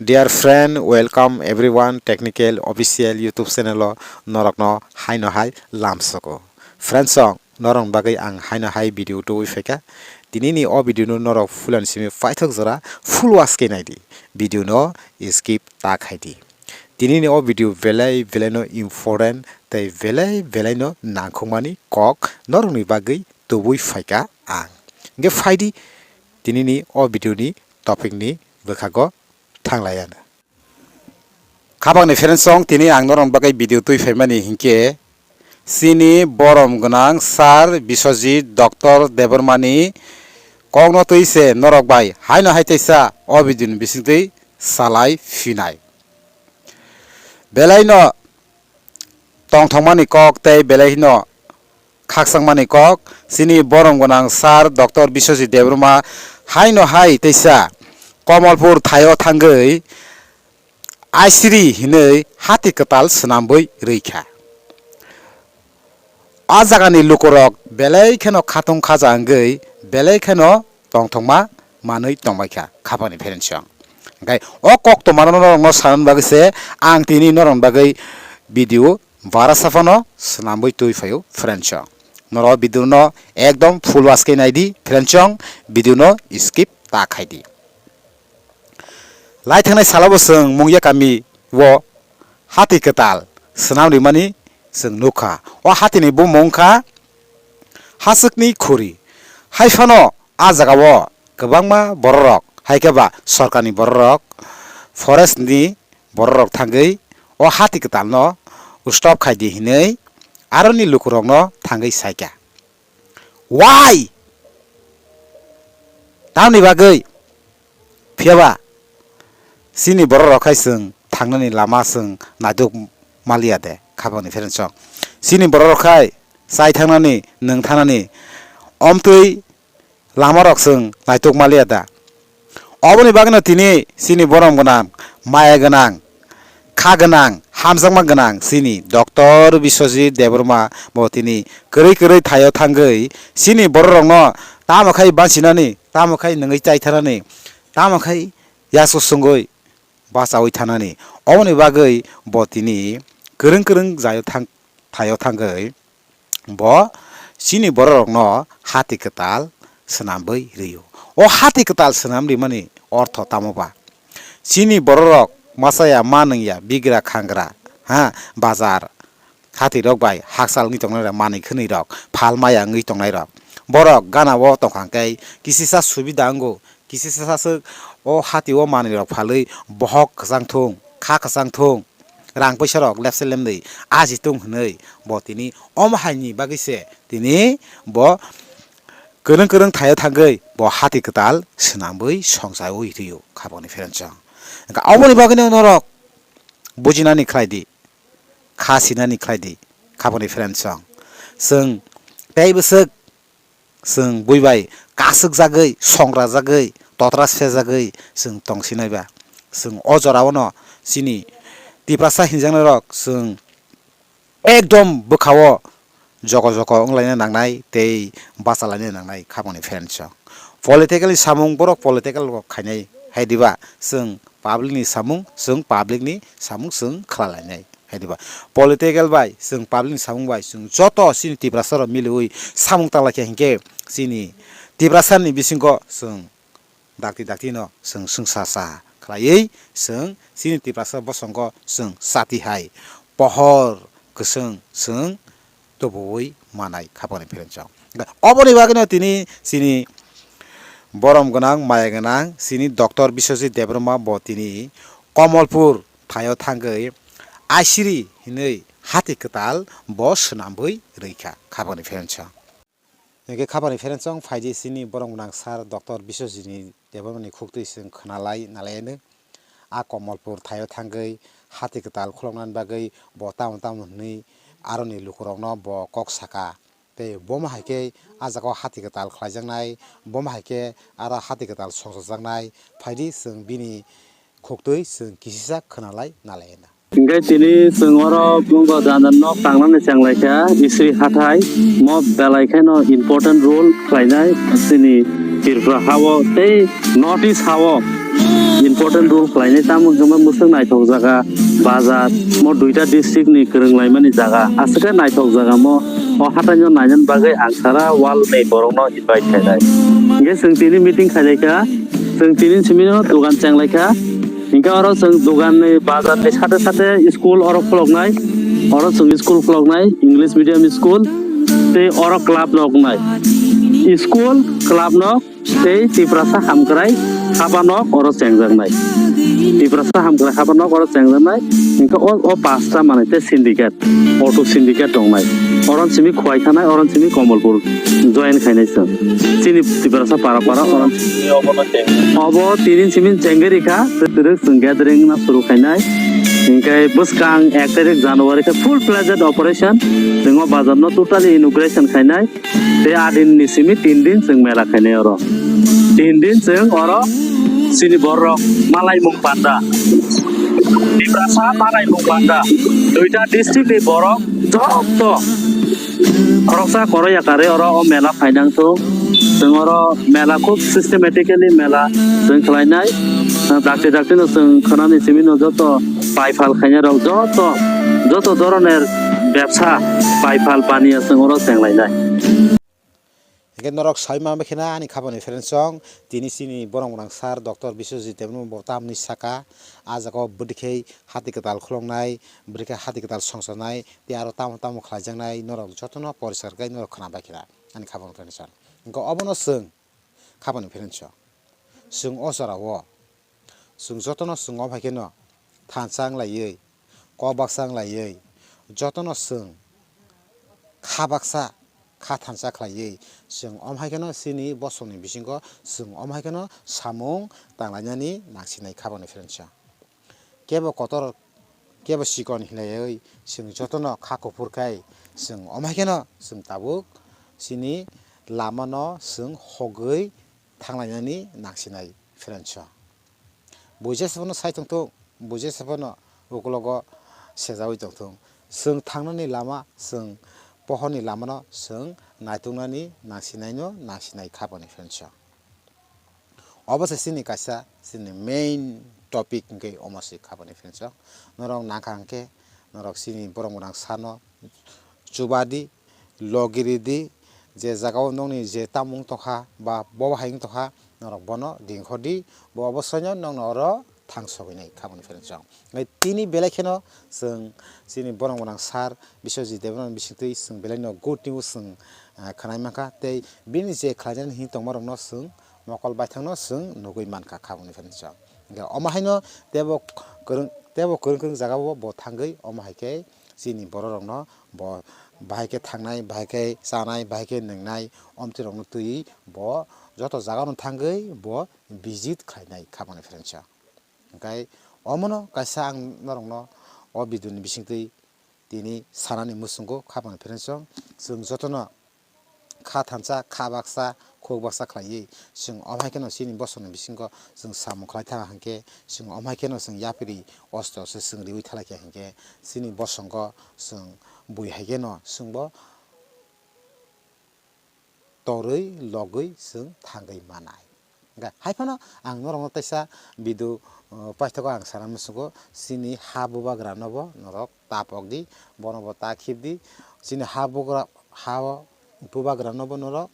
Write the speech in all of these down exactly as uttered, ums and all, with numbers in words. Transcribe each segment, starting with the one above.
Dear friend, welcome everyone Technical Official YouTube channel o norokno haino hai lamsoko. Friends song, norokni bagwi ang haino hai video tubui phaikha. Tinini o video no norok full and simi paithak jora full watch khe naidi. Video no skip ta khaidi. Tinini o video belai belai no important tei belai belai no nangkukmani kok norokni bagwi tubui phaikha ang. Hingkhe phaidi tinini o video ni topic ni bwkhago thanglaiya. Khapangni friends song, tini ang norokni bagwi video twi phaimani hinkhe chini borom gwnang Sir Biswajit Doctor Debbarmani kokno twi se norok bai haino hai teisa o video ni bisingtwi salai phinai. Belaino tongthokmani kok tei belaino khakchangmani kok, chini borom gwnang Sir Doctor Biswajit Debbarma haino hai teisa Komolpur thaio thangwi aisiri hinwi hati kwtal swnambwi rwikha. A jagani lukurok belai kheno khatung khaja wngwi belai kheno tongthokma manwi tongbaikha khapangni friends song. Hingkhe o kok tongmano norokno sanani bagwi se ang tini norokni bagwi video bara saphano swnambwi twi phaio friends song. Norok video no ekdom full watch khe naidi friends song, video no skip ta khaidi. Lai thangnai salo bo chwng Mungya kami o hati kwtal swnam rimani chwng nukha. O hati ni bumung wngkha Haswkni Khuri. Hai phano a jaga o kwbangma bororok, hai khe ba sorkar ni bororok, forest ni bororok thangwi o hati kwtal no stop khai di hinwi aroni lukurok no thangwi saikha. Why? Tamni bagwi? Phiyaba chini bororok khai chwng thangnani lama chwng naiduk maliya de khapangni friends song. Chini bororok khai chai thangnani, nwng thangnani, omtwi lamarok chwng naituk maliya da? Oboni bagwino tini chini borom gwnang, maya gwnang, kha gwnang, hamjakma gwnang chini Doctor Biswajit Debbarma bo tini kwrwi kwrwi thaio thangwi chini bororokno tamo khai bansinani, tamo khai nwngwi chaitharani, tamo khai yasu sungwi bachaui thanani. Oboni bagwi bo tini kwrwng kwrwng jaio thang-, thaio thangwi bo chini bororokno hati kwtal swnamwi rwio. O hati kwtal swnam rimani ortho tamo ba? Chini bororok machaya, manwngya, bigra khangra, ha, bazar, hati rok bai hakchal wngwi tongnai rok, manwi khwnwi rok, phal maya wngwi tongnai rok. Borok gana o tongkha hwnkhe kisisa subida wngo, kisisa swk o hati o manwi rok phalwi bohok kwchang thung, kha kwchang thung, rang puisa rok lepse lemdi aji tung hwnwi bo tini omo hai ni bagwi se tini bo kwrwng kwrwng thaio thangwi bo hati kwtal swnamwi songchaui rwio khapangni friends song. Hwnkhe oboni bagwino norok bujinani khlai di, kha sinani khlai di, khapangni friends song. Chwng tei bwswk chwng bui bai kaswk jagwi, songra jagwi, totra se jagwi chwng tong sinai ba. Chwng o jora o no chini Tiprasa hinjaknai rok chwng ekdom bwkha o jogo jogo wnglaina nangnai tei bachalaina nangnai khapangni friends song. Political ni samung borok political rok khainai, hai diba? Chwng public ni samung, chwng public ni samung chwng khlalainai, hai diba? Political bai chwng public ni samung bai chwng joto chini Tiprasa rok miliui samung tanglaikha hinkhe chini Tiprasa ni bisingo chwng dakti dakti no chwng swngsa sa khlaiwi chwng chini Tiprasa bosongo chwng chati hai pohor kwchwng chwng tubuui manai khapangni friends song. Oboni bagwino tini chini borom gwnang, maya gwnang chini Doctor Biswajit Debbarma bo tini Komolpur thaio thangwi aisiri hinwi hati kwtal bo swnamwi rwikha khapangni friends song. Hingkhe khapangni friends song, phaidi chini borom gwnang Sir Doctor Biswajit ni Debbarmani khuktwi chwng khwnalai nalaiyano. A Komolpur thaio thangwi hati kwtal khuloknani bagwi bo tamo tamo hwnwi aroni lukurokno bo kok saka. Tei bomo hai khe a jagao hati kwtal khlaijaknai, bomo hai khe aro hati kwtal songchajaknai. Phaidi chwng bini khuktwi chwng kisisa khwnalai nalaiyano. Hingkhe tini chwng oro bungbo jana nok tangnani chenglaikha, Isri hathai mo belai kheno important role khlainai chini Tripura hao tei North East hao. Important role khlainai, tamo hwnkhe mwswk naithok jaga, bazar, mo duita district ni kwrwng laimani jaga, aswk khe naithok jaga mo, o hatai no nainani bagwi ang sara world ni borok no invite khainai. Hwnkhe chwng tini meeting khailaikha, chwng tini simi no dogan chenglaikha, hwnkhe oro chwng dogan ni bazar ni sate sate school oro khuloknai, oro chwng school khuloknai, English medium school, tei oro club no wngnai, school, club no tei Tiprasa hamkrai habanok oro chengjaknai. Tiprasa hamkrai habanok oro chengjaknai. Hingke o, o pasta manai tei syndicate, auto syndicate tongnai. Oron simi Khwai thanai, oron simi Komolpur join khainai chwng. Chini Tiprasa para para oron. Obo tinin simi chengri kha, twrwk chwng gathering na suru khainai. Hingke bwskang ek tarik January khe full fledged operation. Chwng o bazar no totally inauguration khainai. Tei a din ni simi tin din chwng mela khainai oro. Tin din chwng oro chini borok malaimung panda. Tiprasa malaimung panda. Duita district ni borok joto khoroksa koroya kare oro o mela phainang thung. Chwng oro mela khub systematically mela chwng khlainai. Dakti dakti no chwng khwnani simi no joto pai phal khainai rok joto, joto doroner bebsa pai phal paniya chwng oro chenglainai. Hingke norok sai ma khe na ani khapani friends song, tini chini borok rang sir Doctor Biswajit Debbarma bo tamni saka, ah jaga o bwdikhe hati kwtal khuloknai, bwdikhe hati kwtal songchornai, tei aro tamo tamo khlaijaknai norok jotono poriskar khe norok khwna bai khe na ani khapani friends song. Hingke obono chwng khapani friends song, chwng o jora o Chwng jotono chwng omo hai kheno thansa wng laiwi, kok baksa wng laiwi, jotono chwng kha baksa, kha thansa khlaiwi, chwng omo hai kheno chini bosongni bisingo chwng omo hai kheno samung tanglainani nangsinai kha boni friends. Kebo kotor, kebo chikon hinlaiwi chwng jotono kha kuphur khai chwng omo hai kheno chwng tabuk chini lamano chwng hogwi thanglainani nangsinai friends. Buija se phano sai tongthung, buija se phano ukologo sejaui tongthung. Chwng thangnani lama, chwng pohorni lamano chwng naituknani nangsinaino nangsinai kha boni friends. Obo se chini kaisa chini main topic hwnkhe omo se kha boni friends. Norok nangkha hwnkhe norok chini borok rang sano chubadi, logiridi, je jaga o nokni je tamung tongkha ba bo hai wng tongkha, norok bono ringkhordi, bo obosoino nokno oro thang sogwinai kha boni friends. Tini belai kheno chwng chini borok rang sir Biswajit Debbarma bisingtwi chwng belai no good news chwng, ah, khwnai mankha, tei bini je khlainani hwnwi tongmarokno chwng mokol baithangno chwng nugwi mankha kha boni friends. Omo haino tebo kwrwng, tebo kwrwng kwrwng jaga o bo thangwi omo hai khe chini borok rokno bo bahai khe thangnai, bahai khe chanai, bahai khe nwngnai, omtwi rokno twi bo joto jaga no thangwi bo visit khlainai kha boni friends. Hwnkhe omono kaisa ang norokno o video ni bisingtwi tini sanani muchungo kha boni friends. Chwng jotono kha thansa, kha baksa, khuk baksa khlaiwi chwng omo hai kheno chini bosongni bisingo chwng samung khlai thangkha hwnkhe, chwng omo hai kheno chwng yapri osto se chwng riui thalaikha hwnkhe, chini bosongo chwng bui hai kheno chwngbo torwi logwi chwng thangwi manai. Hwnkhe hai phano ang norokno teisa video, uh, paithago ang sana muchungo, chini ha bubagra nobo norok tapok di, bono bo ta khib di, chini ha bugra, ha o bubagra nobo norok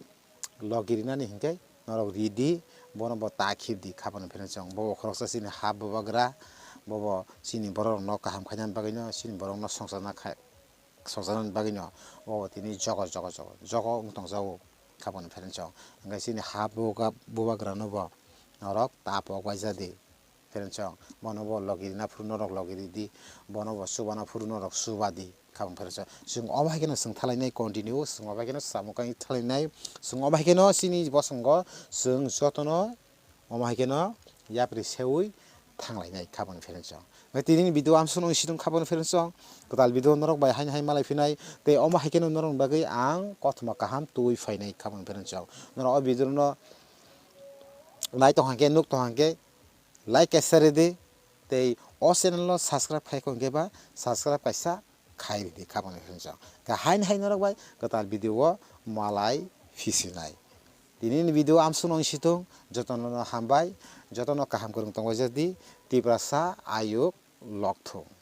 logi rinani hwnkhe norok ri di, bono bo ta khib di kha boni friends. Bo khoroksa chini ha bubagra, bobo chini borok rokno kaham khaina bagwino, chini borok no songchar na khai, songchar na bagwino, bobo tini jogo jogo jogo jogo wng tong jago kha boni friends. Hwnkhe chini ha buga-, bubagra nobo norok tapok bai ja di. Friends, bono bo logi rina phuru norok logi ridi, bono bo chubana phuru norok chubadi, kha boni friends. Chwng omo hai kheno chwng thalainai continue, chwng omo hai kheno samung kang thalainai, chwng omo hai kheno chini bosongo chwng jotono omo hai kheno yapri seui thanglainai kha boni friends. Tini ni video amsong nung sidung kha boni friends, kwtal video norok bai haino hai malai phinai, tei omo hai kheno norok bagwi ang kothoma kaham tubui phainai kha boni friends. Norok o video no nai tong hwnkhe, nuk tong hwnkhe, like kaisa ridi, tei o channel no subscribe khai kho hwnkhe ba subscribe kaisa khai ridi kha boni friends. Khe haino hai norok bai kwtal video o malai phisinai. Tini ni video amsuk no wng si thung, jotono no hambai, jotono kaham kwrwng tongwai jak di, Tiprasa ayuk lok thung.